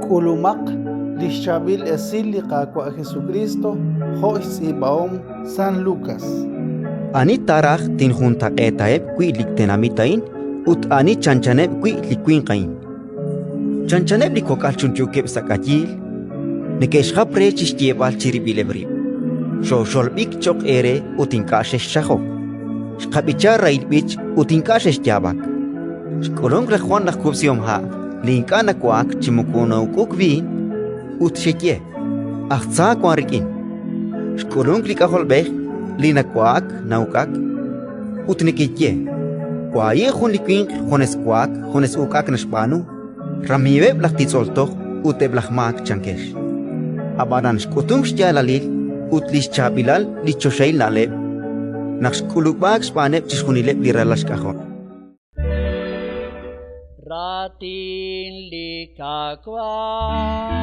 K'ulumaq li xChaab'il Esil li Qaawa' Jesukriist jo' xtz'iib'ahom San Lukas. Ani ta raj tinjuntaq'eetaheb' wi' li tenamit a'in ut ani chanchaneb' wi' li winq a'in? Chanchaneb' li kok'al chunchuukeb' sa' k'ayiil, neke'xjap re chi xyeeb'al chirib'ileb' rib': «Xooxolb'ik cho'q eere ut ink'a' xexxajok; xqab'icha rahil b'ich ut ink'a' xexyaab'ak». Xk'ulunk laj Jwan aj kub'sihomha' li ink'a' nawa'ak chi moko na'uk'uk b'iin, ut xeye: «Aj tza wank rik'in». Xk'ulunk li K'ajolb'ej li nawa'ak na'uk'ak, ut nekeye: «Wahi' jun li winq junes wa'ak junes uk'ak naxb'aanu, ramiiweb' laj titz'ol toj ut eb' laj maak», chankex. Ab'anan xk'utunk xyaalalil ut li xchaab'ilal li choxahil na'leb' naq xk'ulub'aak xb'aaneb' chixjunileb' li ralal xk'ajol. Raatin li Qaawa'.